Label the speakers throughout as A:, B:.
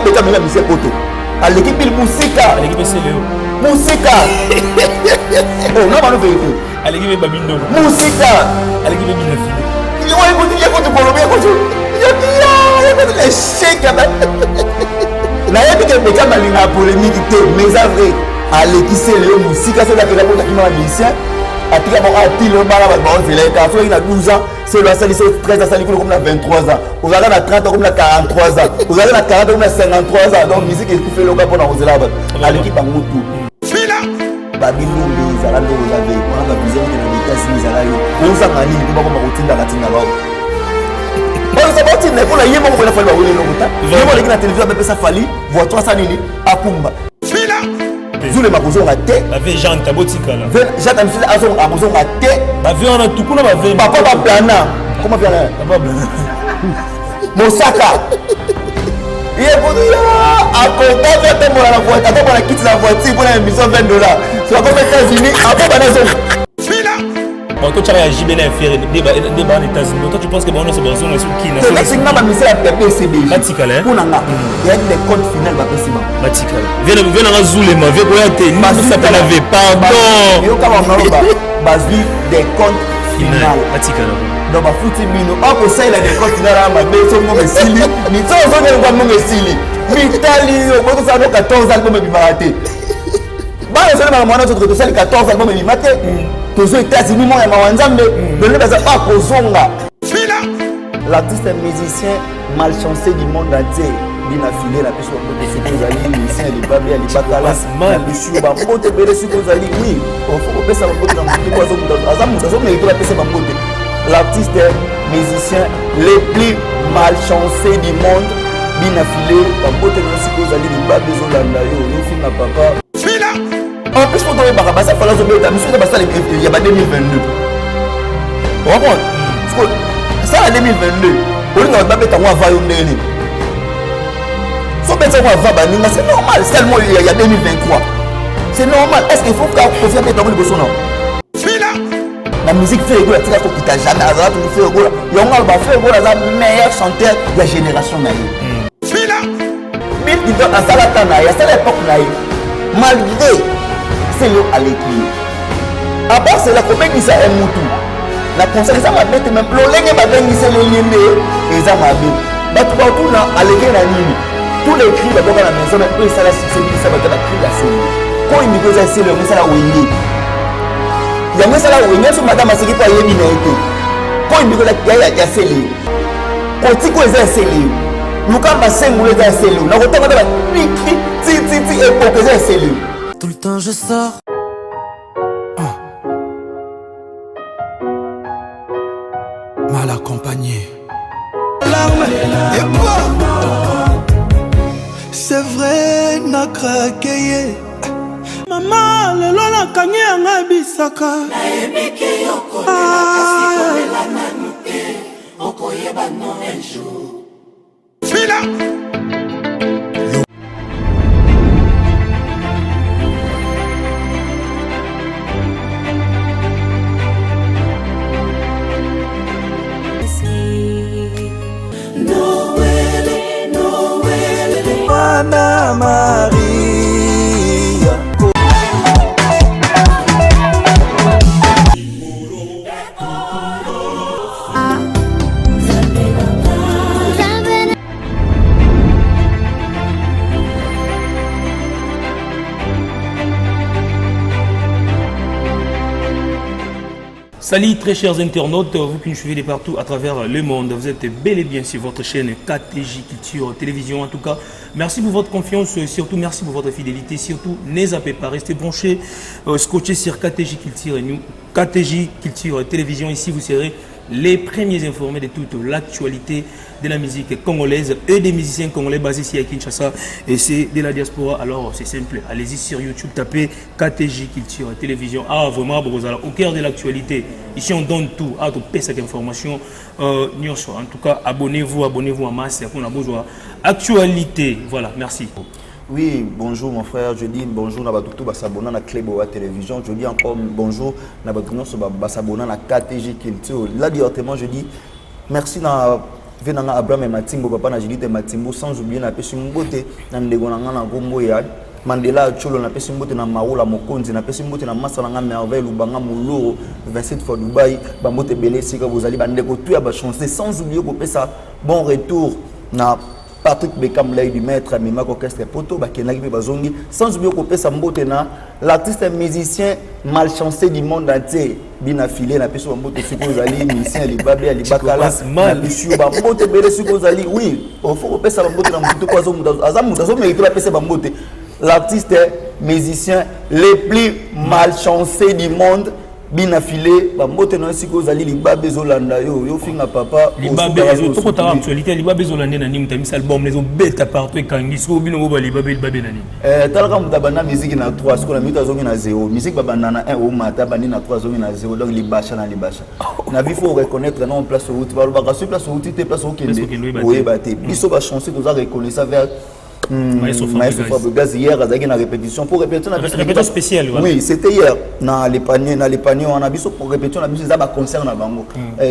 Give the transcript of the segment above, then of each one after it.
A: Beka mela mise poto. Aleki Bill musika.
B: Aleki pe Celeo.
A: Musika. Oh, non, non, vérité.
B: Aleki pe Babi Ndolo.
A: Musika.
B: Aleki pe Bina Fili.
A: Yo écoute, écoute, kolobi, écoute. Yo écoute, l'échec. Nayebi ke Beka balinga polémique te, mais eza vrai. Aleki Celeo musika, soki akenda kota kima ba musicien. Atika bango atilo bana bato baozela ye kaka soki na 12 ans Selo asali so 13 asali kuna komi na 23 ans ozalaka na 30 komi na 43 ans ozalaka na 40 komi na 53 ans donc musique ekufi eloka mpona kozela bato aleki bango tu babilumbi ezala nde oza ve wana bavision te na baetats-unis ezala yo ozanga nini mpo bakoma kotindaka tindaka oyo baotinda mpo na ye moko mpona fali baweli eloko ta ye moko aleki na televizio abepesa fali voiture asala nini akumba Zulema akozonga te.
B: Bave Janta botikala.
A: Janta misusu azonga akozonga te.
B: Bave wana tukuna bave.
A: Papa ba plana. Comment plana?
B: Papa plana.
A: Mosaka. Ye kutu ya akokaki atambola na voiture atambola kiti na voiture mpo na émission 20 dollars. Soki akomi États-Unis akoba na zonga.
B: Bon, toi, tu as JB na ferre nde ba na États-Unis. Toi, tu penses que bango nyonso bazonga soki kina.
A: Neti nga ba misala ya PPCB.
B: Batikala.
A: Mpo na nga. Ya des comptes final bapesi bango.
B: Batikala. Viens na nga Zulema, viens koya te. Nisa na ve pardon.
A: Yoka bango ba bazwi des comptes final.
B: Batikala.
A: Donc bafuti bino akosalela des comptes final ya mabe so mbongo esili. Mitso ozongela kwa mbongo esili. Mitali yo botosala no 14 album ebimaka te. Bana ezali makambo wana tosali 14 album ebima te. Tozo États-Unis moko ya mawa nzambe lelo baza pa kozonga. L'artiste musicien malchanceux du monde entier bina file na biso bambote soki ozali musicien ya libabe ya libakala na biso bambote ebele soki ozali oui ofo kopesa bambote na motu po aza moto azomerite bapesa bambote. L'artiste musicien le plus malchanceux du monde bina file bambote na soki ozali libabe ezolanda yo oyofinga papa. En plus, faut toyebaka baza fala azobeta misu eza basala ya ba 2022 comprendre sala 2022 olinga bato babeta yango ava yo ndenge nini so obeta yango ava baninga c'est normal seulement ya 2023 c'est normal. Est ce qu'il faut kaka Kofi abeta yango liboso na na musique? Ferre Gola atika kokita jamais, azala toujours Ferre Gola. Yango aloba Ferre Gola aza meilleur chanteur ya génération na ye. Bill Clinton asala temps na ye, asala époque na ye, malgré Celeo aleki ye. À part cela, kobengisa ya mutu na concert eza mabe te, même lolenge babengiseli ye nde eza mabe. Bato batuna aleki na nini? Tous les cris baboka na maison mais oyo esala succès bikisa bato ya bacri ya Celeo. Koyimbi eza Celeo, yango esala wenge, yango esala wenge. So madame aseki mpo ayebi na ye te. Koyimbi ya Celeo, kotiko eza ya Celeo, lukamba sengulu eza ya Celeo, nakotanga te bapiki tititi epoke eza ya Celeo.
C: Tout le temps je sors.
D: Mal accompagné.
C: C'est vrai, na craqué ye.
E: Mama lelo nakangi yanga ebisaka.
F: Nayebiki yo kolela kasi kolela nanu te, okoyeba no un jour.
C: Ana Maria.
B: Salut très chers internautes, vous qui nous suivez de partout à travers le monde, vous êtes bel et bien sur votre chaîne KTJ Culture Télévision. En tout cas, merci pour votre confiance, surtout merci pour votre fidélité, surtout ne zappez pas, restez branchés, scotchés sur KTJ Culture et nous, KTJ Culture Télévision. Ici, vous serez les premiers informés de toute l'actualité de la musique congolaise et des musiciens congolais basés ici à Kinshasa et c'est de la diaspora. Alors c'est simple, allez-y sur YouTube, tapez KTJ Culture Télévision. Ah vraiment, Brozala, au cœur de l'actualité. Ici on donne tout, ah, tout cette information. En tout cas, abonnez-vous, abonnez-vous en masse pour la actualité. Voilà, merci.
A: Oui, bonjour mon frère, je dis bonjour na batutu basabona na Cléboa Télévision, je dis encore bonjour na batutu nyonso basabona na KTG Culture. Là directement, je dis merci na Vie na nga Abraham Matimbo, papa na Judith Matimbo, sans oublier napesi mbote na ndeko na nga na kombo ya Mandela Acholo, napesi mbote na Maola Mokonzi, napesi mbote na masa na nga Merveille Lubanga Moloro, 27 fois Dubaï, bambote ebele esika bozali, bandeko tout ya bachance, sans oublier kopesa bon retour na Patrick Beckham, l'œil du maître, amemaki orchestre poto, bakendaki mpe bazongi, sans oublier kopesa mbote na l'artiste musicien malchanceux du monde entier, Bina File. Napesi bambote soki ozali musicien ya libabe ya libakala, napesi yo bambote ebele soki ozali. Oui, faut kopesa bambote na motu po aza motu azomérite bapesa bambote. L'artiste musicien les plus malchanceux du monde, Bina File, bambote na yo sikoyo ozali. Libabe ezolanda yo, yo finga papa.
B: Libabe tokotaka actualité. Libabe ezolanda na nini? Moto amisa album ezobeta partout, ekangi sikoyo bino ngo balibabe. Libabe na nini?
A: Talaka, moto abanda musique na 3, sikoyo na minute azongi na 0. Musique babanda na 1, omata, abandi na 3, azongi na 0. Donc libasha na libasha na vie, faut reconnaître non place outi. Balobaka soki place outi te, place okende oyeba te. Biso bachance toza reconnaissant vers
B: Maestro
A: Fabregas. Hier azalaki na répétition pour répétition na
B: répétition spéciale.
A: Oui, c'était hier na les paniers, na les paniers wana. Biso pour répétition na biso eza ba concert na bango.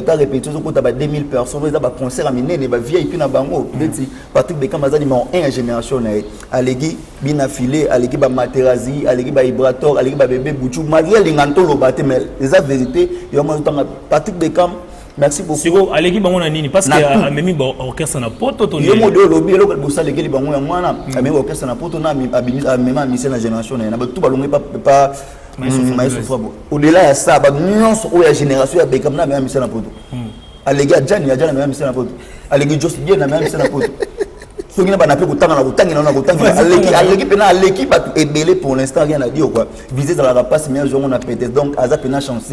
A: Ta répétition ezokota ba 2000 personnes, eza ba concert ya minene, ba VIP na bango. Neti Patrick Beckham aza numéro 1 ya génération na ye, aleki Bina File, aleki ba Materazi, aleki ba Ibrator, aleki ba Bébé Buchu, malgré alinga ntoloba te, mais eza vérité yango azotanga. Patrick Beckham, merci beaucoup.
B: Siko aleki bango na nini? Parce que amemi ba orchestre na poto to
A: ye mode olobi eloko liboso alekeli bango yango wana, amemi orchestre na poto na amema amise na génération na ye na bato balongi pa Maestro Fabo. Au-delà ya ça, bato nyonso oyo ya génération ya Beckham na amema mise na poto. Aleki Ajani, Ajani amema mise na poto. Aleki Jos Bien, amema mise na poto. Soki na bana mpe kotanga na kotangela na kotangela, aleki, aleki mpena, aleki bato ebele. Pour l'instant, rien à dire quoi. Vise ezalaka mpasi, mais azwango na peut-être, donc aza mpena chance.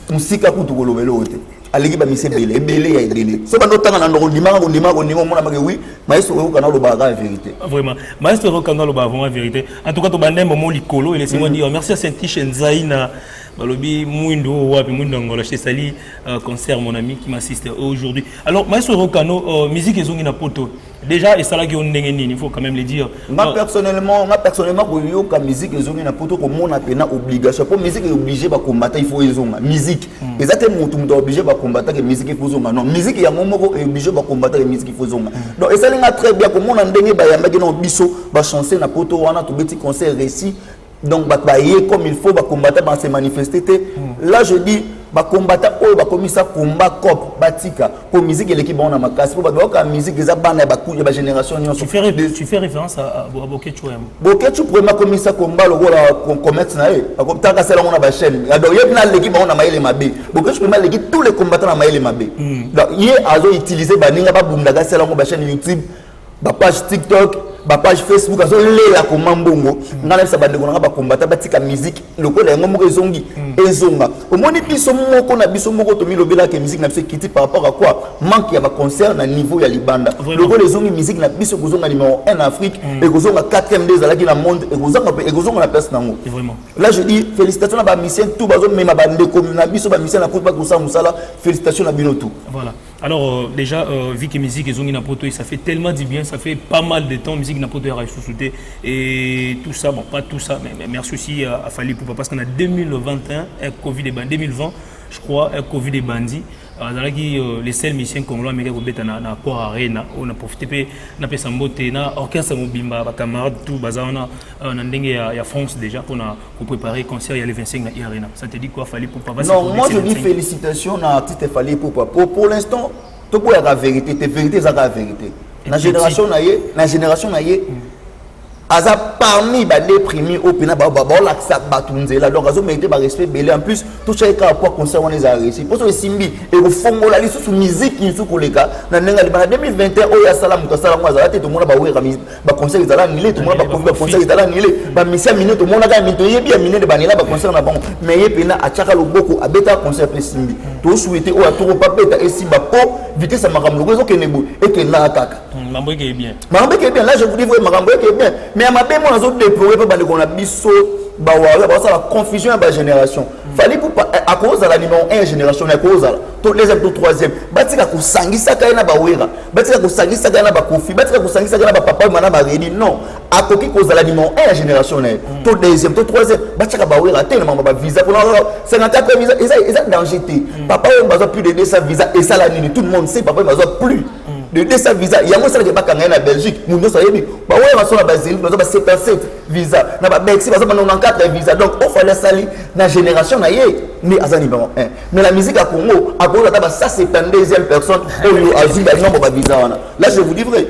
A: Mosika kutu koloba eloko te. Aleki bamise ebele, ebele ya ebele. So bando otanga na ndoko, ndimaka kondima kondima, omona make. Oui, maestro oyokana olobaka kaka vérité.
B: Vraiment, maestro oyokana olobaka vraiment vérité. En tout cas, tobandembo mo likolo et laissez-moi dire merci à Saint-Tiche Nzaina, balobi mwindu oyo wapi, mwindu Angola. Je te salue, concert, mon ami qui m'assiste aujourd'hui. Alors, maestro Rokano, musique ezongi na poto déjà, esalaki yo ndenge nini? Il faut quand même le dire.
A: Nga personnellement, koyoka musique ezongi na poto, komona pena obligation po musique oblige bacombattants, il faut ezonga. Musique eza te motu moto oblige bacombattants ke musique il faut ezonga. Non, musique yango moko oblige bacombattants ke musique il faut ezonga. Donc esali nga très bien komona ndenge bayambaki na biso bachance na poto wana. Tobeti concert réussi, donc bato baye comme il faut, bacombattants base manifester te. Là je dis, bacombattants oyo bakomisa combat cop, batika po musique eleki bango na makasi, po bato bayoka musique eza bana ya baku ya bagénération nyonso.
B: Tu fais référence à Boketshu?
A: Boketshu premier akomisa combat lokola commerce na ye, taka asala yango na bachaîne. Donc ye mpena aleki bango na mayele mabe. Boketshu premier aleki tous les combattants na mayele mabe. Donc ye azoutiliser baninga babundaka, asala yango bachaîne YouTube, bapage TikTok, bapage Facebook, azolela koma mbongo. Ngai nayebisa bandeko na nga bacombattants batika musique lokola yango moko ezongi, ezonga. Omoni, biso moko na biso moko tomilobelaka musique na biso ekiti par rapport à quoi? Manque ya baconcert na niveau ya libanda. Lokola ezongi, musique na biso ekozonga numéro 1 na Afrique, ekozonga 4e nde ezalaki na monde, ekozonga mpe ekozonga na place nango. Là je dis félicitations na bamusiciens tout bazomema bandeko na biso bamusiciens na poto bakosala mosala. Félicitations na bino tout.
B: Voilà. Alors déjà, vu que musique ezongi na poto, ça fait tellement du bien, ça fait pas mal de temps musique na poto ya sous et tout ça, bon, pas tout ça, mais merci aussi à Fally Ipupa parce qu'on a 2021, un Covid et 2020, je crois, un Covid et bandit. Azalaki les seuls musiciens congolais ameki kobeta na Accor Arena. Oyo na profite mpe napesa mbote na orchestre mobimba, bacamarade tout baza wana na ndenge ya France déjà mpona kopréparer concert ya le 25 na I Arena. Ça te dit quoi, Fally Ipupa?
A: Non, moi je dis félicitations na artiste Fally Ipupa. Pour l'instant, toboyaka vérité te, vérité ezaka vérité. Na génération na ye, na génération na ye, aza parmi bade premiers oyo mpena baolakisa bato nzela. Donc azomérite barespect ebele. En plus, totyaki kaka po concert wana ezala réussi, mpo so esimbi, ekofongola lisusu musique lisusu koleka na ndenge alibana 2021 oyo asala. Moto asala yango azala te. Tomona bawera, baconcert ezala annulé. Tomona bakofi, baconcert ezala annulé. Bamisi ya minene, tomonaka ya minene, toyebi ya minene banela baconcert na bango, mais ye mpena atiaka loboko, abetaka concert mpe esimbi. Tosouhaite oyo atoko babeta esimba, mpo vitesse ya makambo loko ezokende boye, ekendaka kaka.
B: Mambo eke bien.
A: Makambo eke bien. Là je vous dis vrai, makambo eke bien, mais ya mabe mo nazodéplore mpe bandeko na biso bawaria bazosala confusion ya bagénération. Fally Ipupa akozala numéro 1 génération, akozala. To deuxième to troisième. Batika kosangisaka ye na bawera, batika kosangisaka ye na bakofi, batika kosangisaka ye na bapapa mana baredi. Non, akoki kozala numéro 1 ya génération na ye, to deuxième to troisième. Batiaka bawera te na mambo bavisa mpona 54 visa eza danger te. Papa oyo bazwa plus de 200 visa, esala nini? Tout le monde sait, papa oyo bazwa plus de 200 visa, yango esalaka bakanga ye na Belgique. Moto nyonso ayebi baoyo baso na bazeli bazwa ba 77 visa, na babexi bazwa ba 94 visa. Donc ofali asali na génération na ye nde aza numéro 1, mais la musique ya Congo akoki ata ba 172e personne oyo azwi banombre bavisa wana. Là, je vous dis vrai.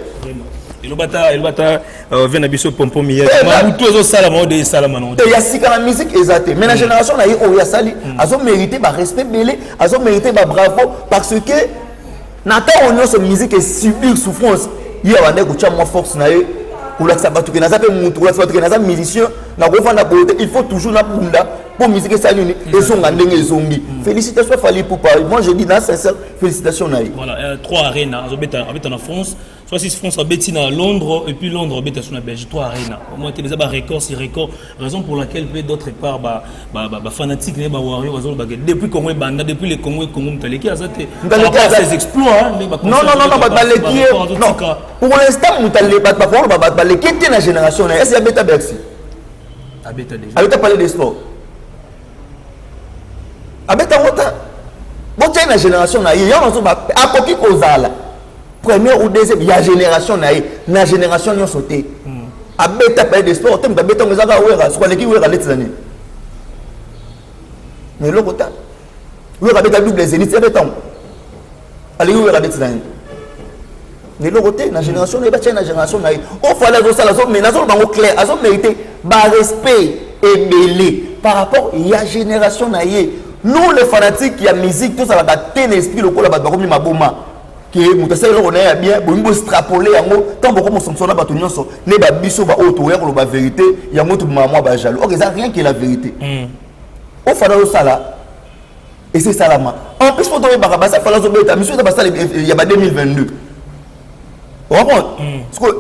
B: Elobata ve na biso pompon miye mabutu ezosalama oyo de esalama nango.
A: Te, ya sika na musique eza te, mais na génération na ye oyo asali, azomérite barespect ebele, azomérite babravo, parce que na ntango nyonso musique esubir souffrance, ye abandaki kotya mwa force na ye, kolakisa bato ke naza mpe mutu, kolakisa bato ke naza musicien, nakovanda boye te, il faut toujours nabunda mpo musique esali nini, ezonga ndenge ezongi. Félicitation Fally Ipupa, moi je dis na sincère félicitation na ye.
B: Voilà, trois arena azobeta, abeta na France, soit six France, abeti na Londres et puis Londres abeta sur na Belgique, trois arena. Au moins te eza barecord sur record, raison pour laquelle mpe d'autre part bafanatique na ye, bawarrior, bazolobaka depuis Congo ebanda, depuis le Congo, Congo moto aleki aza te.
A: Moto aleki
B: ses exploits, hein, nde
A: Non, non, non, non, bato baleki ye non, pour l'instant moto bato bakoloba bato baleki ye te na génération na ye. Ese abeta Bercy?
B: Abeta déjà.
A: Abeta Palais des Sports, abeta ngo ta. Botia ye na génération na ye, yango nazo akoki kozala première ou deuxième ya génération na ye, na génération nyonso te. Abeta Palais des Sports te, moto abeta ngo ezaka Wera. Soki aleki Wera neti na nini? Na eloko ta. Wera abeta double Zénith, abeta ngo, aleki Wera neti na nini? Na eloko te. Na génération na ye, batia ye na génération na ye. Ofali azosala, azoloba bango clair, azomérite barespect ebele par rapport ya génération na ye. Nous les fanatiques ya musique, tozalaka te na esprit lokola bato bakomi maboma ke moto asali eloko na ye ya bien, bolingi boextrapole yango. Ntango bokomosomsola bato nyonso nde babiso baoyo tokoya koloba vérité, yango tobimaka mwa bajaloux. Ok, eza rien que la vérité. Ofali azosala, ese esalama. En plus, po toyebaka basa Fally azobeta misu eza basala ya ba 2022, ocomprendre? Parce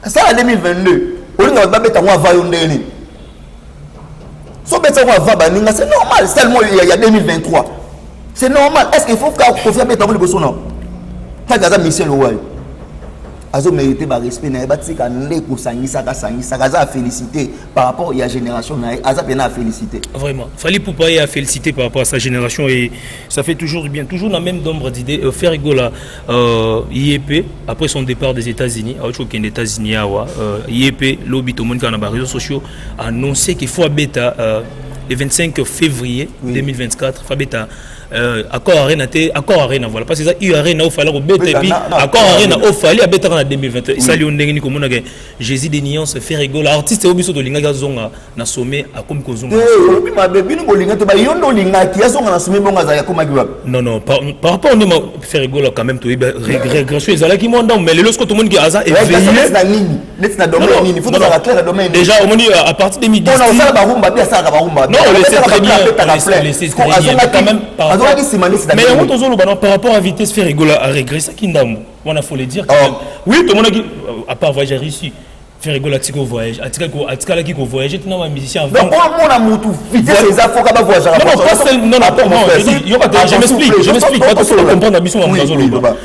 A: que sala 2022, olinga bato babeta yango ava yo ndenge nini? So obeta yango ava baninga, c'est normal. Seulement ya 2023, c'est normal. Est ce qu'il faut kaka Kofi abeta yango liboso? Na kaka aza mission lowayo, azomérite barespect na ye. Batika nde kosangisaka sangisaka. Aza afélicité par rapport ya génération na ye, aza mpena afélicité.
B: Vraiment. Fally Ipupa est à féliciter par rapport à sa génération et ça fait toujours du bien. Toujours dans la même nombre d'idées. Ferre Gola, IEP, après son départ des États-Unis, des États-Unis, IEP, lobi, tout le monde qui a les réseaux sociaux, a annoncé qu'il faut abeta le 25 février 2024, faut abeta Accor Arena te, Accor Arena, voilà, parce que ça U Arena ofali kobeta et puis Accor Arena ofali abetaka na 2021. Esali yo ndenge nini komona ke Jésus de nuance Ferre Gola, artiste oyo biso tolingaki azonga na sommet, akomi kozonga?
A: Olobi mabe. Bino bolinga te, bayo nde olingaki azonga na sommet, bongo azalaki, akomaki wapi?
B: Non, par rapport nde Ferre Gola, quand même toyebi régression ezalaki mwa ndambo, mais lelo siko tomoni ke aza
A: éveillé. Na nini? Neti na domaine nini? Faut tozala clair na domaine.
B: Déjà omoni à partir de 2010
A: mpona kosala barumba bi, asalaka barumba.
B: Non, on le sait très bien, on le sait très bien, mais quand même
A: azongaki nsima neti.
B: Mais yango tozoloba, non, par rapport à vitesse, Ferre Gola a régressaki ndambo wana, faut le dire quand même. Oui, tomonaki à part voyage réussi, Ferre Gola atika voyage, atikalaki kovoyage tina bamusicien.
A: Donc omona mutu vitesse eza foka bavoyageaka.
B: Non, pas celle, non, non, non, je m'explique, je m'explique, bato faut comprendre biso makambo azoloba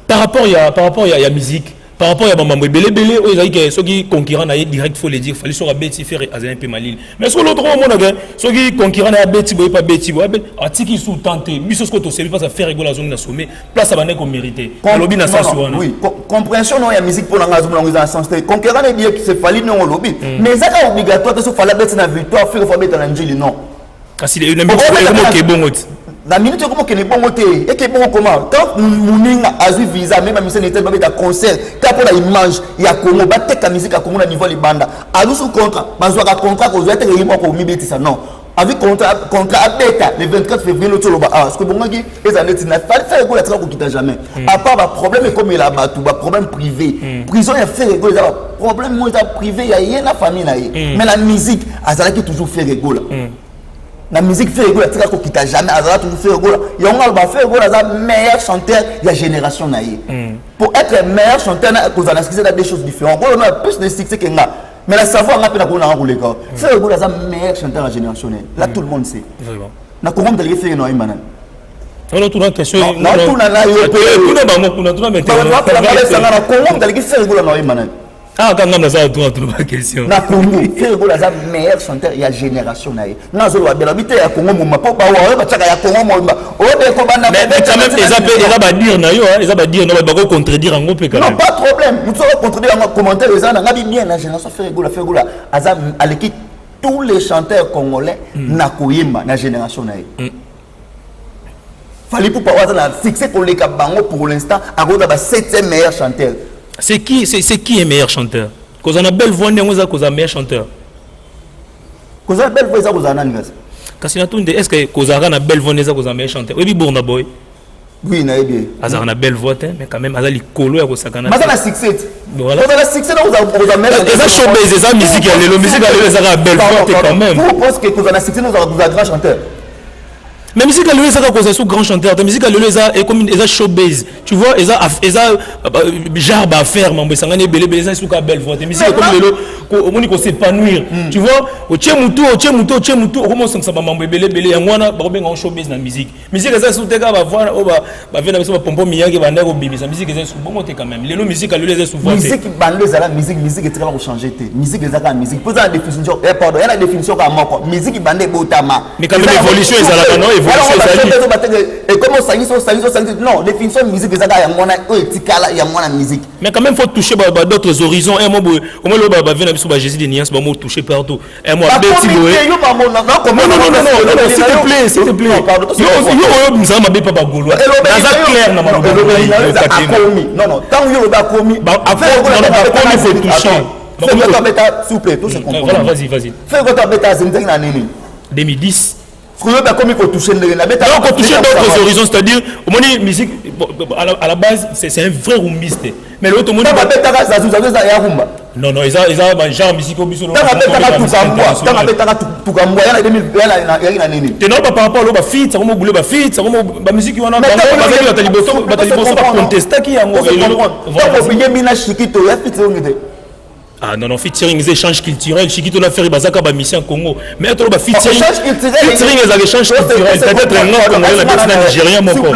B: par rapport ya musique, par rapport ya bamambo ebele ebele oyo ezalaki ke soki concurrent na ye direct, faut le dire, Fally soki abeti, Ferre azali mpe malili, mais soki l'autre omonaka soki concurrent na ye abeti boye, pa abeti boye, atiki su tan te. Biso soki tosebi mpasa Ferre Gola azongi na sommet, place abandaki komérite, alobi na sasi wana.
A: Oui, compréhension no ya musique mpo na ngai azomona yango eza na sens te. Concurrent na ye c'est Fally ndenge olobi, mais eza kaka obligatoire te so Fally abeti na Victoire, Ferre faut abeta na Njili, non.
B: Kasi na minute bongo ti.
A: Na minute ekomokende bongo te. Eke bongo koma tant moninga azwi visa, me bamisene ete babeta concert ka mpo na image ya Congo, bateka musique ya Congo na niveau libanda. Azwi su contrat, bazwaka contrat kozwa ete ye moko komibetisa, non. Azwi contrat, contrat abeta le 24 février. Loti oloba ah, ce que bongaki eza neti na Fally. Ferre Gola atika kokita jamais, à part baproblème ekomela bato, baproblème privé. Prison ya Ferre Gola eza baproblème moko eza privé ya ye na famille na ye, mais la musique azalaki toujours Ferre Gola. Na musique, Ferre Gola atika kokita jamais, azala toujours Ferre Gola. Yango aloba Ferre Gola aza meilleur chanteur ya génération na ye. Pour être meilleur chanteur na kozala na succès na deux choses différentes. Oyo na plus de succès ke nga, mais na savoir nga mpe na konanga koleka. Ferre Gola aza meilleur chanteur ya génération na ye, là tout le monde sait.
B: Vraiment.
A: Na Kongo moto aleki Ferre na oyemba nani?
B: Wana tuna question.
A: Natuna na yo
B: mpe. Tuna bango kuna, tuna
A: maintenant. Na Congo moto aleki Ferre Gola na oyemba nani?
B: Ah, kanga naza tuna tuna ba question.
A: Na Congo, Ferre Gola aza meilleur chanteur ya génération na ye. Nazoloba bela bite ya Congo mobimba mpo bawa oyo batiaka ya Congo mobimba oyo be kobanda.
B: Mais quand même eza mpe eza badire na yo, eza badire na bako contredire yango mpe quand
A: même. Non, pas problème, moto oyo contredire yango, commentaire eza na ngabi bien. Na génération Ferre Gola, Ferre Gola aza aleki tous les chanteurs congolais na koyemba na génération na ye. Fally Ipupa oyo aza na succès koleka bango pour l'instant akoza ba 7e meilleur chanteur.
B: C'est qui, c'est qui un meilleur chanteur? Kozala na belle voix ndenge eza kozala meilleur chanteur?
A: Kozala belle voix eza kozala nani kasi?
B: Kasi na tunde, est ce que kozalaka na belle voix nde eza kozala meilleur chanteur? Oyebi Burna Boy?
A: Oui, nayebi ye.
B: Azalaka na belle voix te, mais quand même aza likolo ya kosakana.
A: Aza na succès te. Voilà. Kozala succès na kozala meilleur.
B: Eza showbiz, eza musique ya lelo, musique ya lelo ezaka belle voix te quand même.
A: Vous pensez que kozala na succès na kozala grand chanteur?
B: Mais musique ya lelo ezaka kozala su grand chanteur te. Musique ya lelo eza ekomi eza showbiz, tu vois, eza eza genre baaffaire, mambo esangani ebele ebele. Eza suka belle voix te. Musique ekomi lelo omoni kos'épanouir, tu vois, otie mutu, otie mutu, otie mutu, okoma osangisa bamambo ebele ebele. Yango wana bakobenga ngo showbiz. Na musique, musique eza su te kaka bavoix oyo bavie na biso, bapompo miyaki banda kobimisa. Musique eza su bongo te quand même. Lelo musique ya lelo eza su voix te.
A: Musique bando ezala musique, musique etikala kochanger te. Musique eza kaka musique mpo eza na définition, pardon, ya na définition kaka moko. Musique bando ebotama.
B: Mais quand même évolution ezalaka, non? Évolution
A: ezali. Ekomi osangisi, osangisi, osangisi. Non, définition musique eza kaka yango wana oyo etikala, yango wana musique.
B: Mais quand même faut toucher ba, ba, d'autres horizons. Un mot boye au moins ba ba na biso ba Jésus de Nuance, ba mo toucher partout. Un mot abeti boye.
A: Non,
B: non, non, non, non, non, s'il te plaît, s'il te plaît. Yo yo oyo mzala mabe pa ba Gaulois, naza clair na maloba.
A: Akomi, non, non, ntango yo olobi akomi.
B: Bakomi ko toucher.
A: Ferre Gola abeta, s'il vous plaît, tout se comprend.
B: Voilà, vas-y, vas-y.
A: Ferre Gola abeta Zénith na nini?
B: 2010.
A: Oyo bakomi kotouche ndenge nabeta.
B: Donc kotoucher d'autres horizons, c'est-à-dire omoni musique à la base c'est un vrai rumbiste, mais l'autre omoni
A: babetaka Zazou, Zazou eza ya rumba.
B: Non, non, eza eza ba genre musique oyo biso.
A: Ntango abetaka Tukambwa, ntango abetaka Tukambwa ya na 2000 yaki na nini?
B: Te, non, par rapport alo bafeat yango, mobule bafeat yango, bamusique wana bango bazali bato liboso, bato liboso bacontestaki yango.
A: Ntango obiyembi na Shikito ya feat ongi te.
B: Ah non, non, featuring eza échange culturel. Shikito na Ferre bazaka bamission Congo, mais tolo ba featuring, featuring ezaka échange culturel. Peut-être nga Congolais na beti na Nigérien moko.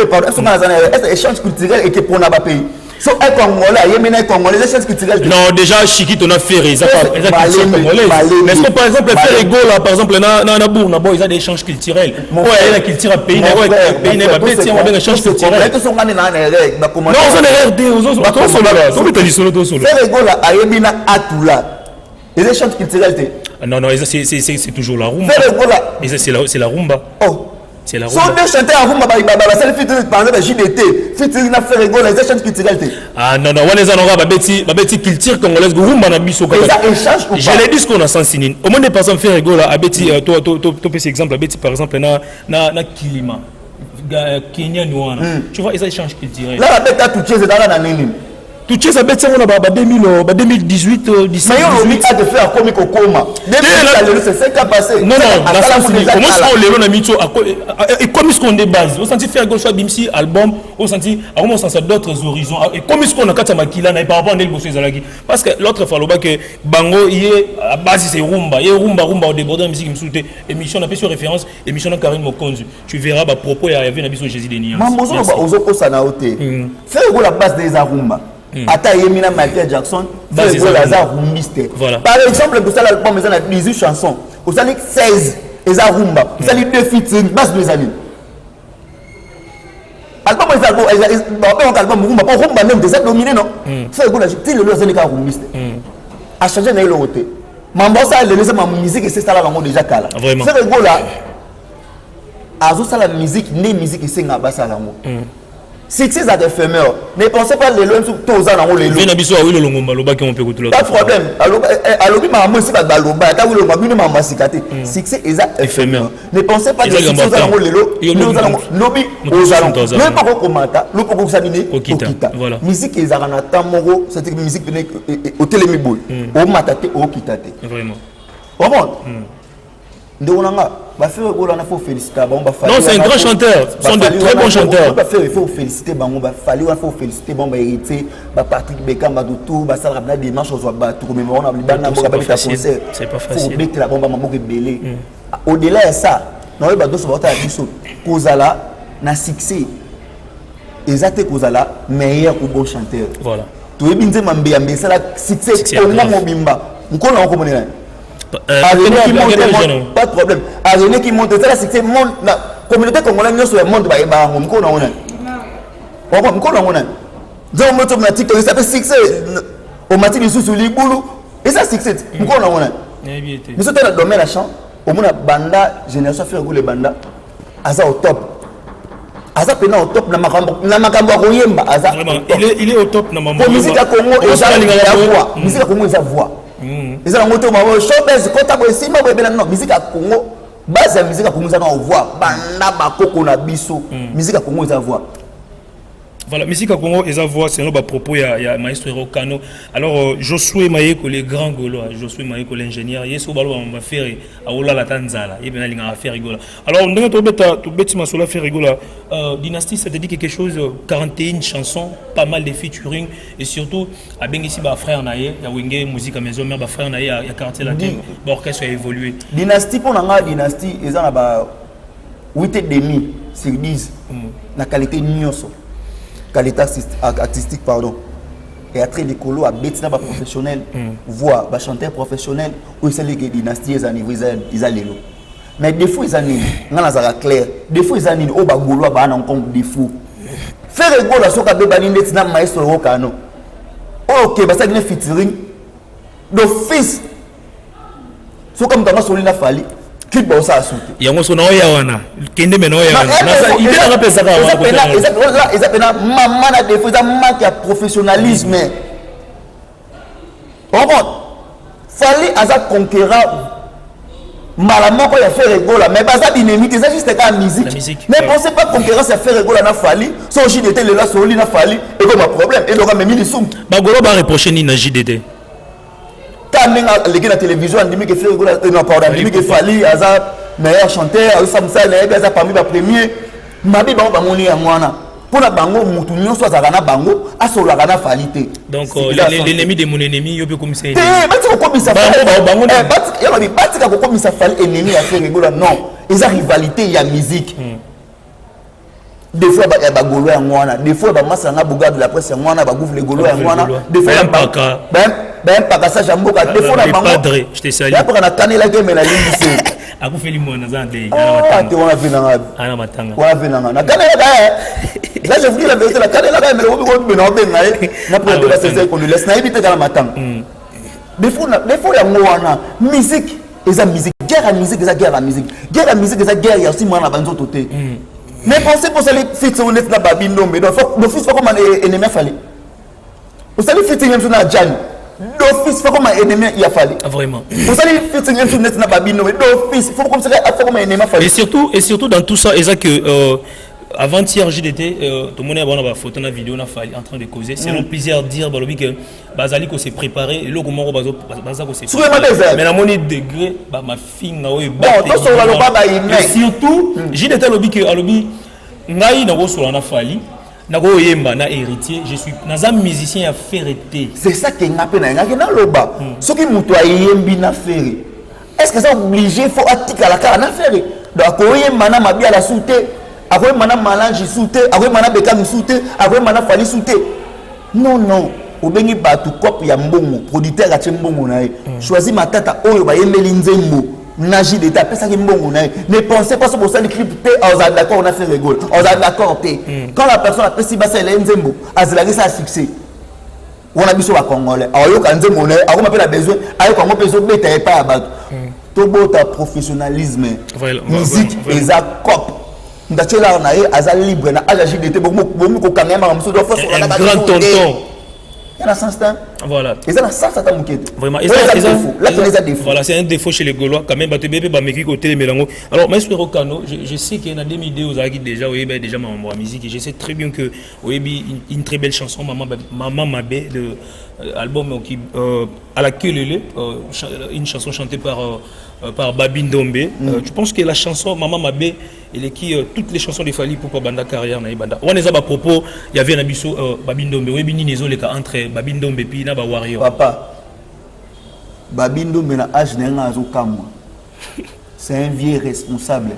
A: Échange culturel eke mpona bapays so un Congolais ayembi na un Congolais, échange culturel.
B: Non, déjà Shikito na Ferre eza eza culture congolaise, mais est-ce que par exemple Ferre Gola, par exemple na Burna Boy, eza des échanges culturels oyo aye na culture ya pays na oyo pays na babeti yango, babenga échange culturel.
A: Non,
B: oza na RD, tosolola, tobeta lisolo, tosolola.
A: Ferre Gola ayembi na Atula, eza échange culturel te?
B: Non, non, c'est toujours la rumba.
A: Ferre Gola.
B: C'est la rumba.
A: Oh.
B: C'est la
A: rumba.
B: rumba.
A: So deux chanteurs ya rumba basali featuring, par exemple JDT featuring na Ferre Gola, eza échange culturel te?
B: Ah non, non, wana eza nango babeti babeti culture congolaise, rumba na biso.
A: Eza échange ou
B: pas? Je l'ai dit, ce qu'on a sens nini au monde. Par exemple Ferre Gola abeti, to pesi exemple, abeti par exemple na Kilima Kenya ni wana, tu vois, eza échange culturel.
A: La babeta Tucheze ezalaka na nini?
B: Tucheze abeti yango na ba 2000, ba 2018,
A: 17. Mais yo olobi ate Ferre akomi kokoma lelo, c'est 5 ans passé.
B: Non, non, na sens nini? Comment est-ce que lelo na miso ekomi ce qu'on de base osenti Ferre Gola so abimisi album, osenti akomi osansa d'autres horizons, ekomi ce qu'on na kati ya makila na ye par rapport nde liboso ezalaki? Parce que l'autre fois alobaki bango ye base c'est rumba, ye rumba, rumba odéborde na musique mosusu te. Émission napesi yo référence, émission na Karine Mokonzi, tu verras bapropos ya yave na biso Jésus de Nuance.
A: Mambo ozoloba, ozokosa na yo te. Ferre Gola base nde eza rumba. Ata ayembi na Michael Jackson, Ferre Gola aza rumbiste. Par exemple, kosala album eza na 18 chansons, osali 16 eza rumba, osali 2 featuring, base no eza nini? Album eza babengaka album rumba mpo rumba nde moto eza domine. Non, Ferre Gola ti lelo azali kaka rumbiste, achange na eloko te. Mambo osala lelo eza mambo musique esi esala bango déjà kala. Ferre Gola azosala musique nde musique esengaka basala yango. Succès ezalaka éphémère. Ne pensez pas lelo mosusu to oza nango lelo.
B: Na biso Awilo Longomba alobaki ngo mpe kutula.
A: Pas problème, alobi makambo esi bato baloba. Ata Awilo Longomba bino makambo ya sika te. Succès eza éphémère. Ne pensez pas que succès oza nango lelo, oza nango lobi, oza nango lobi mpo kokomata, lobi mpo kokosala nini, kokita. Musique ezalaka na temps moko, c'est-à-dire musique pene otelemi boye, omata te, okita te. Comprendre, ndeko na nga, baFerre Gola wana faut féliciter bango,
B: bafali. Non, c'est un grand chanteur, ce sont de très bons chanteurs.
A: BaFerre, il faut féliciter bango, baFally wana faut féliciter bango, baHéritier, baPatrick Bekam, bato tout basalaka na démarche ozwa bato komema wana libanda mboka, babeta concert, faut kobetela bango bamaboko ebele. Au-delà ya ça, naoyeba nyonso baotala biso kozala. Na succès eza te kozala meilleur ou bon chanteur.
B: Voilà.
A: Toyebi nzembo mbeya mbe esala succès Congo mobimba. Nkolo yango komonela. Pas de problème. Arene qui monte esala succès monde na communauté congolaise nyonso ya monde bayeba yango mokolo nango nani? Mokolo nango nani? Nzembo moto na TikTok esa pe succès omati lisusu libulu eza succès mokolo nango nani? Biso te na domaine ya chant omona banda génération Ferre Gola ebanda aza au top, aza pena au top na makambo na makambo ya koyemba, aza
B: il est au top na
A: makambo. Musique ya Congo eza ya voix, musique ya Congo eza voix, eza nango te mama showbiz kota boye simba boye bena. Non, musique ya Congo, base ya musique ya Congo eza na voix. Banda bakoko na biso, musique ya Congo eza voix.
B: Voilà, musique à Congo, eza voix, c'est nos propos, il y a Maestro Rokano. Alors, Josué Mayeko, le grand Gaulois, Josué Mayeko, l'ingénieur, Yesu Balo, on va faire, à Ola la Tanzala, il y a faire rigoler. Alors, on a tout bête, Masola faire rigoler. Dynastie, ça te dit quelque chose, 41 chansons, pas mal de featuring, et surtout, abengisi ba frère na ye, ya Wenge Musique à Maison Mère, ba frère na ye, ya Quartier Latin, ba orchestre a évolué.
A: Dynastie, pour la Dynastie, ils en ont 8,5 sur 10. La qualité nyonso. Qualité artistique, pardon. Et après l'écolo a bêti ba professionnel, voix, ba chanteur professionnel, ou c'est les dynastie eza niveau eza lelo. Mais défaut eza nini? Nga nazala clair. Défaut eza nini? O ba gaulois ba na encore défaut. Ferre Gola soka bebani ndeti na maestro Rokano. OK, basali na featuring d'office. Soka mutu asoli na Fally, clip baosala su te.
B: Yango so na oya wana kende me na oya wana idée nanga pesaka
A: wana eza pena mama na défaut, eza manque ya professionnalisme. Comprendre, Fally aza conquérant mbala moko ya Ferre Gola, mais baza binemi te, eza juste kaka musique. Mais pensez pas concurrence ya Ferre Gola na Fally, so JDT lelo asoli na Fally, ekoma problème eloka memi lisumu.
B: Bagolo bareproche nini na JDT?
A: Ka ndenge aleki na télévision, andimi ke Ferre Gola, non pardon, andimi ke Fally aza meilleur chanteur, azosala mosala na yebi, aza parmi bapremier. Mabe bango bamoni yango wana, mpona bango mutu nyonso azalaka na bango asololaka na Fally te.
B: Donc l'ennemi de mon ennemi, yo mpe komisa.
A: Te, batika kokomisa, yalobi batika kokomisa Fally ennemi ya Ferre Gola. Non, eza rivalité ya musique. Défaut ya bagaulois yango wana, défaut ya bamasa yanga bougard de la presse yango wana, bagouve le gaulois yango wana, défaut bayempaka sage ya mboka, défaut na bango yapaka nakanelaki eme nalimbisi.
B: Akufeli mwana, aza
A: te. Te, wana ve nanga, wana ve nanga nakanelaka ye. Là, je vous dis la vérité, nakanelaka ye, mais obi na obenga ye na présenter ba sincère condoléance. Nayebi te kala matanga. Défaut yango wana, musique eza musique, guerre ya musique eza guerre ya musique, guerre ya musique eza guerre ya osimana na banzoto te. Mais pensez pour osali feat neti na Babi Ndombe, d'office fakoma ennemi ya Fally. Osali featuring mosusu na Jani, d'office fakoma ennemi ya Fally.
B: Vraiment.
A: Osali featuring mosusu neti na Babi Ndombe, d'office fakoma ennemi ya Fally.
B: Et surtout dans tout ça, eza que avant-hier JDT, tout le monde a ba photo na vidéo na Fally en train de causer. Selon plusieurs dire balobi que bazali ko se préparer eloko moko, baza ko se
A: préparer,
B: mais namoni degré ba mafinga oyo.
A: Bon, tosolola loba ba
B: humain. Surtout JDT alobi que alobi ngai nakosola na Fally, nakoyemba na Héritier, je suis naza musicien ya Ferre te.
A: C'est ça ke nga mpe nayengaki naloba. Soki moto ayembi na Ferre, est ce que eza obligé faut atikala kaka na Ferre? Donc akoyemba na Mabiala su te, akoyemba na Malange su te, akoyemba na Bekami su te, akoyemba na Fally su te? Non, non. Obengi bato cope ya mbongo, producteur atie mbongo na ye, choisi Matata oyo bayembeli nzembo na JDT, apesaki mbongo na ye. Ne pensez pas so bosali clip te, ozala d'accord na Ferre Gola, ozala d'accord te. Quand la personne apesi basalela ye nzembo, azelaki sa succès wana. Biso bacongolais, aoyoka nzembo na ye, akoma mpe na besoin ayoka yango mpe ezobeta epai ya bato. Tobota professionnalisme. Musique eza cope, moto atielaka na ye aza libre na age ya JDT. Bomi kokanga ye makambo mosusu.
B: Un grand tonton.
A: Eza na sens te.
B: Voilà.
A: Eza na sens ata moke te.
B: Vraiment.
A: Eza défaut là, eza défaut.
B: Voilà, c'est un défaut chez les Gaulois quand même. Bato bebe bameki kotelemela yango. Alors maestro Rokano, je sais que na 2002 ozalaki déjà, oyebi déjà makambo ya musique. Je sais très bien que oyebi une très belle chanson, Maman, Maman Mabe, de album qui à la queue leu, une chanson chantée par Babi Ndombe. Tu penses que la chanson Maman Mabe eleki toutes les chansons de Fally pour banda carrière na ye banda wana? Eza bapropos ya vie na biso Babi Ndombe. Oyebi nini ezoleka entre Babi Ndombe puis na bawarrior?
A: Papa, Babi Ndombe na age na ye, nga azokamwa. C'est un vieux responsable.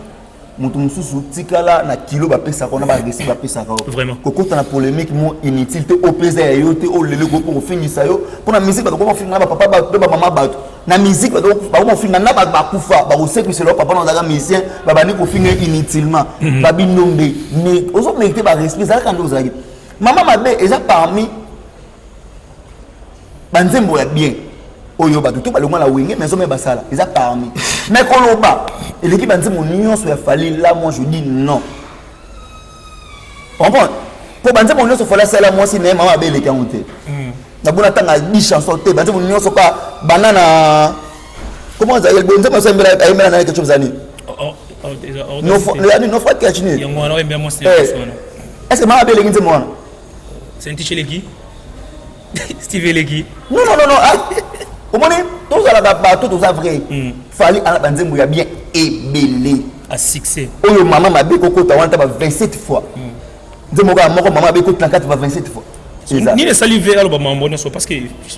A: Moto mosusu tikala na kilo bapesaka na bagresi bapesaka yo. Kokota na polémique mo inutile te, opesa ya yo te, olele ko kofingisa yo. Mpo na musique bato kofinga na bapapa bato mpe bamama bato. Na musique bato bakofinga na bato bakufa, bakosekwisela papa na ozalaka musicien, babandi kofinga inutilement. Babinombe, mais ozomérite barespect, ezalaka nde ozalaki. Mama mabe eza parmi banzembo ya bien oyo bato to balongwa na Wenge mais ozomeye basala eza parmi. Mais koloba eleki banzembo nyonso ya Fally, là moi je dis non. Comprendre? Po banzembo nyonso Fally asala mwasi na ye mama mabe eleki yango te. Nabona ntanga 10 chanson te, banzembo nyonso ka banda na comment ezali nzembo nyonso ayembela na ye quelque chose ezali nofra ketch nini? Est ce que mama mabe eleki nzembo wana?
B: Saint-Tiche eleki, Steve eleki.
A: Non, non, non, non, ah. Omoni, tozalaka bato toza vrai. Fally ana banzembo ya bien ebele
B: a succès.
A: Oyo mama mabe kokota wana ta ba 27 fois, nzembo kaka moko mama mabe ekoti na kati ba 27 fois.
B: Nini esali ve aloba mambo nyonso? Parce que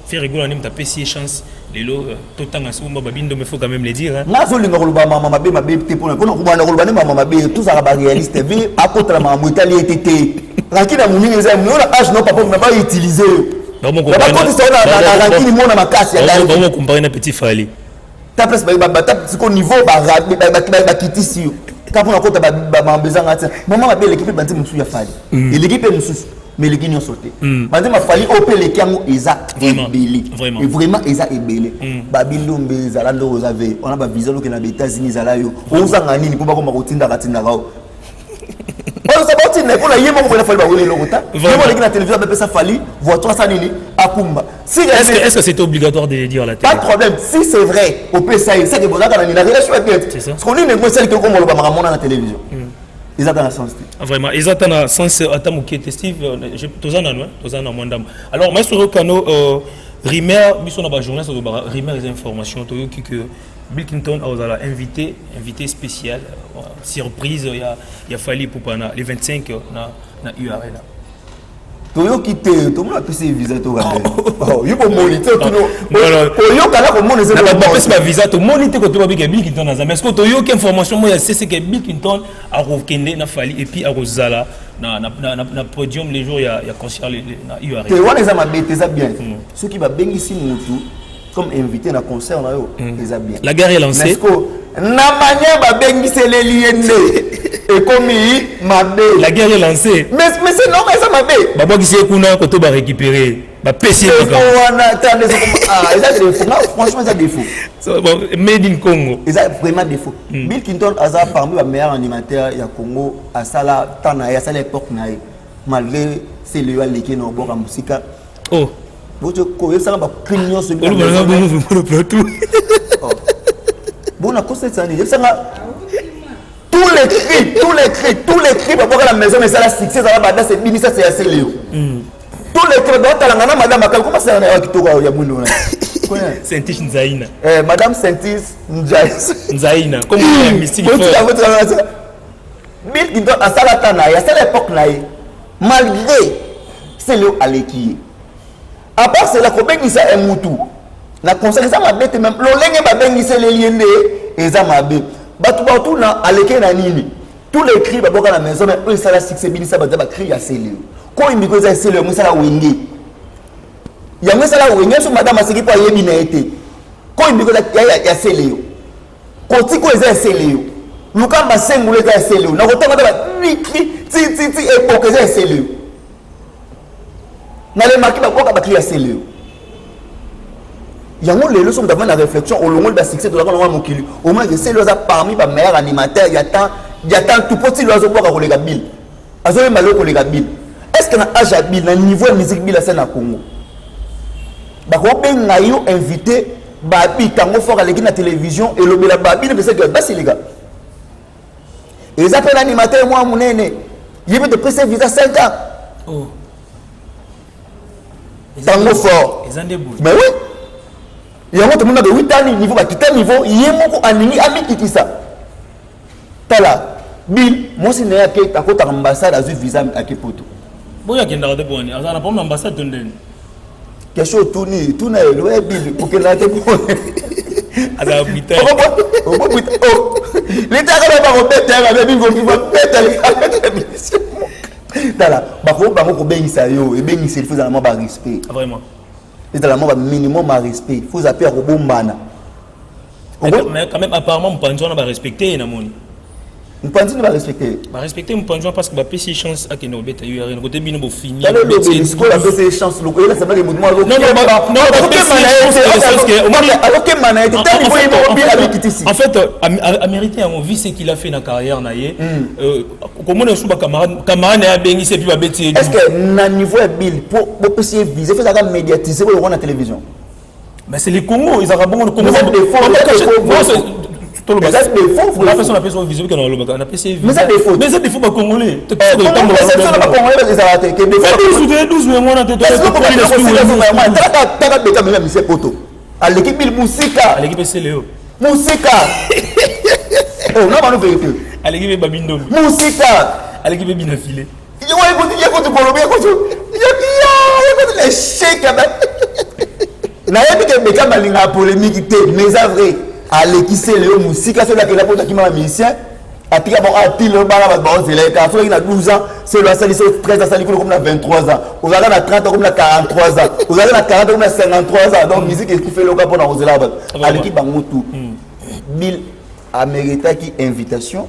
B: Ferre Gola nde moto apesi ye chance lelo totanga sumba babindo, mais faut quand même le dire.
A: Nazolinga koloba mama mabe mabe te, mpona kobanda koloba nde mama mabe. Tozalaka baréaliste. Ve akotala makambo etali ete te, rankine ya monene eza yo na age no papa na bautilize yo, bakotisa yo na rankine mona makasi.
B: Ya comparer na petit Fally.
A: Ta place bata siko niveau bakitisi yo kaka mpona kota bamambo ezanga ntina. Mama mabe eleki mpe banzembo mosusu ya Fally, eleki mpe mosusu, mais eleki nyonso te. Banzembo ya Fally oyo mpe eleki yango eza ebele, vraiment eza ebele. Babilombe ezala ndoko oza ve wana, bavisa olokende na baÉtats-Unis, ezala yo ozanga nini mpo bakoma kotindaka tindaka o oyo baotinda mpona ye moko mpona Fally baweli eloko ta ye moko aleki na télévision, abepesa Fally voiture, asa nini, akumba.
B: Si est-ce que c'était obligatoire de le dire à la
A: télé? Pas de problème. Si c'est vrai, opesa ye, c'est que bozalaka na nini, na relation ya bien. Parce qu'on nini esali te okoma makambo wana na télévision? Eza ta na sens te.
B: Vraiment, eza ta na sens ata moke te. Steve, toza nano, toza na mwa ndambo. Alors maestro Kano, rumeur, biso na bajournaliste tolobaka rumeur eza information. Toyoki que Bill Clinton azala invité spécial surprise ya Fally Ipupa na le 25 na URL.
A: Toyoki te, tomona apesi visa tokande yo bomoni te, oyokana komona.
B: Bapesi bavisa, tomoni te kote babika Bill Clinton aza. Mais ce que toyoki, information moko ya sese ke Bill Clinton akokende na Fally et puis akozala na podium les jours ya concert na URL.
A: Te, wana eza mabe te, eza bien. Soki babengisi mutu comme invité na concert na yo, eza bien.
B: La guerre est lancée.
A: Na manière babengiseleli ye nde ekomi mabe.
B: La guerre est lancée.
A: Mais c'est normal, eza mabe.
B: Babwakisi ye kuna koto barécupérer, bapesi ye.
A: Wana eza défaut, franchement eza défaut.
B: Made in Congo.
A: Eza vraiment défaut. Bill Clinton aza parmi bameilleur animateur ya Congo, asala temps na ye, asala époque na ye, malgré sele yo aleki na oboka mosika.
B: Oh.
A: Koyebisaka bacri nyonso.
B: Plateau.
A: Bona kosetisa nini? Yebisanga tous les cris, tous les cris, tous les cris babwaka na maison, esala succès, ezala badanse ebinisa, se ya Celeo. Tous les cris baotalanga na madame akali koma sala na ya kitoko ya mwindo wana.
B: Saintis Nzaina.
A: Eh, madame Saintis Nzaina.
B: Nzaina comme ya mystique.
A: Bill Clinton asala ta na ye, asala époque na ye, malgré Celeo aleki ye. À part cela, kobengisa mutu na concert eza mabe te, même lolenge babengiseleli ye nde eza mabe. Bato batuna aleki na nini? Tous les cris baboka na maison, mais oyo esala succès, ebinisa bato, bacri ya Celeo. Koyimbiko eza Celeo, yango esala Wenge, yango esala Wenge. So madame aseki mpo ayebi na ye te. Koyimbiko eza ya Celeo, kotiko eza ya Celeo, lukamba sengulu eza ya Celeo, na kotanga ta bacri tititi eboka eza ya Celeo, na lemaki baboka bacri ya Celeo. Yango lelo so moto avandi na réflexion, olongoli basuccès tozalaka nango ya mokili, omonaka Celeo aza parmi bameilleur animateur ya temps, ya temps tout. Po ti lelo azobwaka koleka Bill, azoyemba lelo koleka Bill. Est ce que na age ya Bill, na niveau ya musique Bill asali na Congo, bakobenga yo invité? Babi Tango Fort aleki na télévision, elobela babi nepesaki basilika. Eza mpe na animateur mwa monene, ye mpe topesa visa 5 ans.
B: Oh.
A: Tango Fort. Mais oui, yango tomonaka ewitani niveau, bakita niveau, ye moko alingi amikitisa. Tala Bill, mwasi na ye ake akotaka ambassade, azwi visa, ake Poto.
B: Boyo akendaka te poni azala na problème na ambassade to ndeni?
A: Question otuni, tuna ye, loya Bill, okendaka te po
B: Azala brutal.
A: Litaka na bakobeta ya mabe bingo babeta musicien. Tala, bako bango kobengisa yo, ebengisa il faut ezala mwa ba respect.
B: Vraiment.
A: Ezala mwa ba minimum ya respect, faut ezala mpe ya kobombana.
B: Mais quand même apparemment mopanzi wana barespecte ye namoni.
A: Mopanzi nde barespecte.
B: Barespecte mopanzi wana parce que bapesi ye chance akende kobeta URN kote bino bofini.
A: Tala elobeli sikoyo bapesi ye chance loko eyela samaki motu moko azokemba na ye te tali boye moko bi abikitisi.
B: En fait amérité yango vu ce qu'il a fait na carrière na ye, komona esu bacamarade camarade na ye abengisi epuis babeti ye.
A: Est ce que na niveau ya bill po bopesi ye vise fo ezalaka médiatise boyo na télévision?
B: Mais c'est le Congo, ils ont bon le Congo.
A: Mais défaut,
B: eza défaut. Napesi napesi vision ke nalobaka napesi.
A: Mais eza défaut.
B: Mais eza défaut bacongolais.
A: Bacongolais ezalaka te ke
B: défaut yango te.
A: Taka beta meme mise poto aleki bile mosika.
B: Aleki mpe seleo.
A: Mosika. Oh, na bano vérité.
B: Aleki mpe babindombi.
A: Mosika.
B: Aleki mpe bina file.
A: Yekuti kolobi yekuti yekuti l'échec. Nayebi ke beka balingaka polémique te, mais eza vrai, aleki sele yo mosika. Soki akenda poto akima bamusicien atika bango atile bana bato baozela ye kaka. Soki na 12 ans selo asali, so 13 asali kuna, komi na 23 ans ozalaka, na 30 komi na 43 ans ozalaka, na 40 komi na 53 ans. Donc musique ekufeli oka mpona kozela bato. Aleki bango tout. Bill améritaki invitation,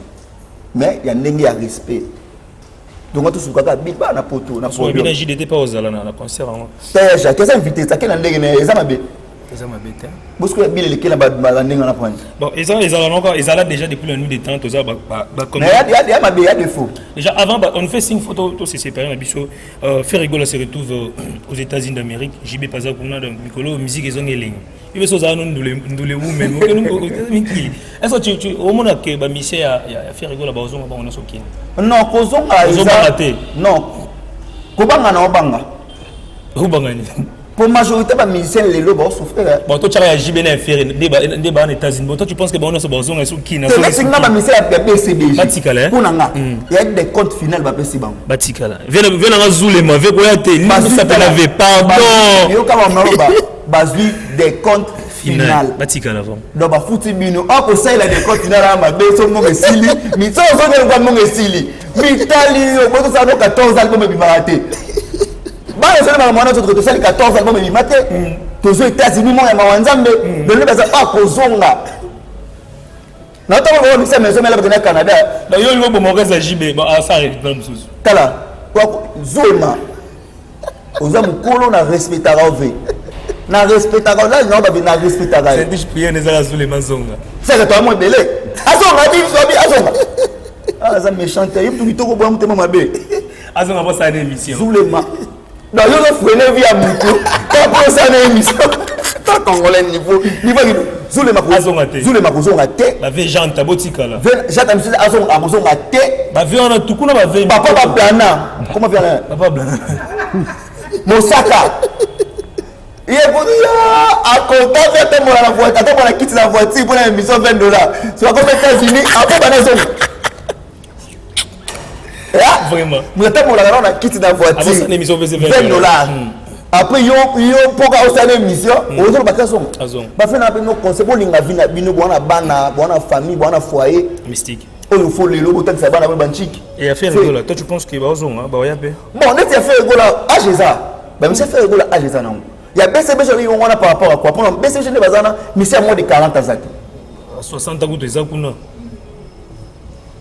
A: mais ya ndenge ya respect. Donc tosukaka bill bana na poto na
B: podium JDT pa ozala na concert yango.
A: Taya Jacques eza invité ake na ndenge na ye, eza mabe.
B: Eza mabe te.
A: Bosiko ya bill eleki na bandenge wana pointe.
B: Bon, eza ezala noko ezala déjà depuis la nuit des temps toza ba ba.
A: Mais ya mabe, ya défaut.
B: Déjà avant bah, on fait signe photo to se séparer na biso. Ferre Gola se retrouve aux États-Unis d'Amérique, JB Paza kuna. Donc mikolo musique ezonga elengi. Yo so ozala no ndule ndule women mikili. Est-ce que tu omona ke ba musicien ya Ferre Gola bazonga bango nyonso kini?
A: Non, kozonga
B: eza te.
A: Non, kobanga na obanga.
B: Obanga nini?
A: Pour majorité bamusicien lelo baosouffrir.
B: Bon, to tiaka ya JB na Ferre nde baa na États-Unis. Bon, toi tu penses que bango nyonso bazonga esu kina?
A: Neti nga bamusicien ya BCBG
B: batikala.
A: Mpo na nga ya des comptes final bapesi bango.
B: Batikala. Vie nanga zulema vie koya te limbisa na ve pardon.
A: Yoka bamaloba, bazwi des comptes final.
B: Batikala vraiment.
A: Donc bafuti bino akosalela des comptes final ya mabe. So mbongo esili, so ozongelekwa mbongo esili, mitali yo boye tosala no 14 album ebimaka te. Bana ezali makambo wana nyonso tosali 14 album ebima te. Tozwa États-Unis moko ya mawa Nzambe lelo baza akozonga na ntango bango misa maison mela bakenda Canada.
B: Na yo olingo boma orchestre ya JB asala plan mosusu.
A: Tala zoma, oza mokolo na respectaka ove na respectaka la na babe na respectaka.
B: Saint prière ezala zulema zonga.
A: Saka to amo ebele azonga biso abi azonga. Ah, aza méchant te ye mutu kitoko boya motema mabe.
B: Azonga mpo asala na émission.
A: Zulema, donc yo ozofrene vie ya mutu to mpo osala na émission ta congolais niveau kino zulema.
B: Azonga te.
A: Zulema kozonga te.
B: Bave janta botikala.
A: Janta misusu azonga akozonga te.
B: Bave wana tukuna bave.
A: Papa bablana koma viana.
B: Papa blana.
A: Mosaka ye akonta mpe atambola na voiture, atambola na kiti na voiture mpona émission 20 $. So akomi États-Unis akobana azonga.
B: Vraiment.
A: Moto atambolaka nao na kiti na voiture
B: Abosana émission
A: 20 $. Après yo mpoka osala émission ozoloba te azonga.
B: Azonga.
A: Bafe na bino conseil, bolinga vie na bino, bwana bana, bwana famille, bwana foyer.
B: Mystique.
A: Oyo fo lelo botangisa bana boyo banchiki.
B: Et affaire Gola, toi tu penses que bazonga baoya mpe?
A: Bon, neti ya Ferre Gola, age eza bamisi ya Ferre Gola, age eza nango ya BCBG olingi wana par rapport à quoi? Mpona BCBG nde baza na misi ya moins de 40 aza te.
B: 60 kutu eza kuna.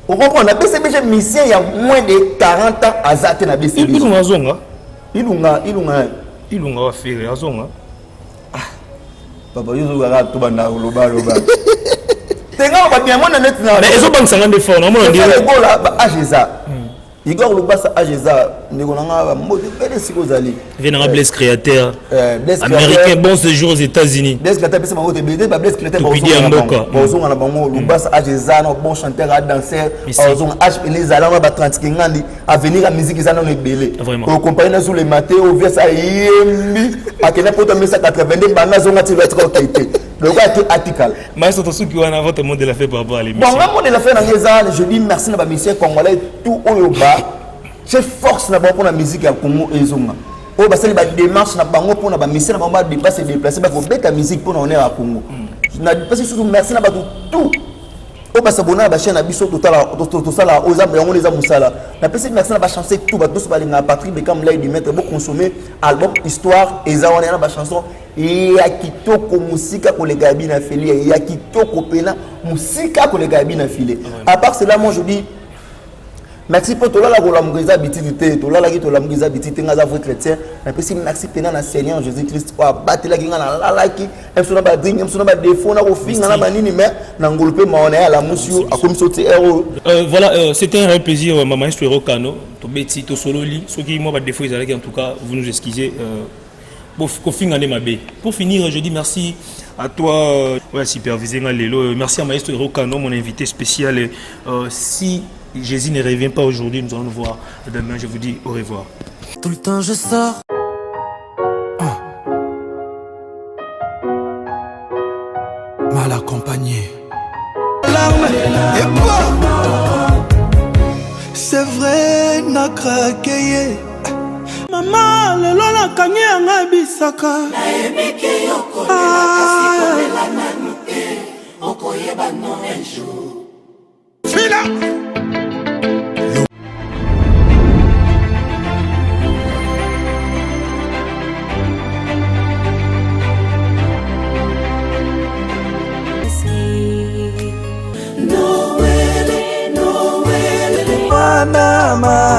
A: Ocomprendre, na BCBG musicien ya moins de 40 ans aza te na BCBG.
B: Ilunga azonga.
A: Ilunga, Ilunga.
B: Ilunga wa Ferre azonga.
A: Papa, yo ozokaka tobanda koloba loba tenga babiamona neti na
B: Mais ezobangisanga nde fort namona.
A: Ferre Gola ba age eza, Igor Lubasa age eza, ndeko na nga bambote pele sika ozali.
B: Vie nanga Blaise Créateur.
A: Blaise.
B: Américain, bon séjour aux États-Unis.
A: Blaise Créateur apesa bango te ebele ba Blaise Créateur.
B: Topidi ya mboka.
A: Bazonga na bango. Lubasa age eza na bon chanteur a danser. Bazonga, age pene ezala wana ba 30 ngandi, avenir ya musique eza nano ebele.
B: Vraiment.
A: Okompagne na Zulema te ovias ayembi akenda poto amesa 82 banda azonga ti atika okei te lokola ate atikala.
B: Maestro, tosuki wana, votre mot de la fin par rapport à l'émission?
A: Bon, nga mot de la fin nanga eza, je dis merci na bamusicien congolais tout oyo ba tie force na bango mpona musique ya Congo ezonga, oyo basali badémarche na bango mpona bamusicien na bango badéplace déplace bakobeta musique mpona honneur ya Congo. Napesi susu merci na bato tout. Oyo basabona na bachaine na biso, tosala oyo eza yango eza mosala. Napesi merci na bachanson tout, bato nyonso balingaka Patrick Bekam, l'œil du maître. Boconsommer album Histoire, eza wana ya na bachanson ya kitoko mosika koleka ya bina fili, ya kitoko mpena mosika koleka ya bina file. À part cela, moi je dis merci mpo tolala kolamuka eza habitude te. Tolalaki, tolamuka eza habitude te. Nga aza vrai chrétien, napesi merci mpena na Seigneur Jésus Christ oyo abatelaki nga. Nalalaki mso na badringue, mso na badefo, na kofinga na banini, mais na ngolu mpe mawa na ye, alamusi yo, akomisi yo ti heure oyo.
B: Voilà, c'était un réel plaisir, ma maestro Erokano. Tobeti, tosololi, soki mwa badéfaut ezalaki, en tout cas vous nous excusez. Bon, kofinga nde mabe. Pour finir, je dis merci à toi, ouais, supervisé nga lelo. Merci à maestro Erokano, mon invité spécial. Si Jésus ne revient pas aujourd'hui, nous allons nous voir demain. Je vous dis au revoir.
C: Tout le temps je sors.
D: Ah. Mal accompagné.
C: Larmes et quoi. C'est vrai, na craqué.
E: Mama, lelo nakangi yanga bisaka.
F: Nayebiki yo kolela, kasi kolela nanu te, okoyeba no un jour.
D: Fila.
C: Noël, Noël, Panama.